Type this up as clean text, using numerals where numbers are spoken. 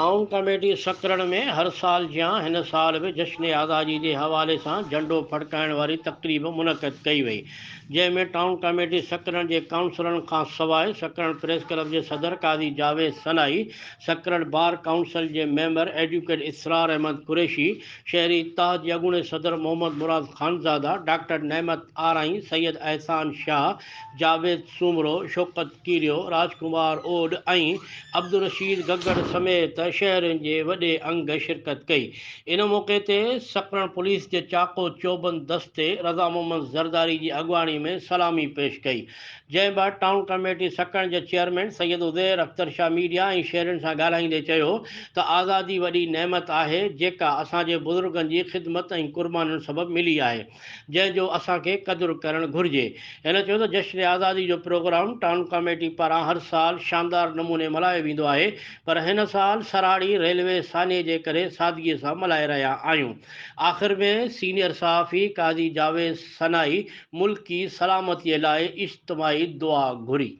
Town committee Sakrand ۾ هر سال جيان هن سال به جشن آزادي جي حوالي سان جهنڊو ڦڙڪائڻ واري تقريب منعقد ڪئي وئي، جنهن ۾ ٽائون ڪميٽي سڪرنڊ جي ڪائونسلرن کان سواء سڪرنڊ پريس ڪلب جي صدر قاضي جاويد ثنائي، سڪرنڊ بار ڪائونسل جي ميمبر ايڊوڪيٽ اسرار احمد قريشي، شهري اتحاد جي اڳوڻي صدر محمد مراد خانزاده، ڊاڪٽر نعمت آرائين، سيد احسان شاهه، جاويد سومرو، شوڪت ڪيريو، راجڪمار اوڏ ۽ عبدالرشيد گگڙ سميت شهرين جي وڏي انگ شرڪت ڪئي. ان موقعي تي سڪرنڊ پوليس جي چاقو چوبند دستي رضا محمد زرداري جي اڳواڻي ۾ سلامي پيش ڪئي. جنهن بعد ٽائون ڪميٽي سڪرنڊ جي چيئرمين سيد عزير اختر شاهه ميڊيا ۽ شهرين سان ڳالهائيندي چيو ته آزادي وڏي نعمت آهي جيڪا اسان جي بزرگن جي خدمت ۽ قربانين سبب ملي آهي جنهن جو اسان کي قدر ڪرڻ گهرجي. هن چيو ته جشن آزادي جو پروگرام ٽائون ڪميٽي پاران هر سال شاندار نموني ملهايو ويندو آهي پر هن سال سراڙي ريلوي سانحي جي ڪري سادگي سان ملهائي رهيا آهيون. آخر ۾ سينيئر صحافي قاضي جاويد ثنائي ملڪي سلامتي لاء اجتماعي دعا گهري.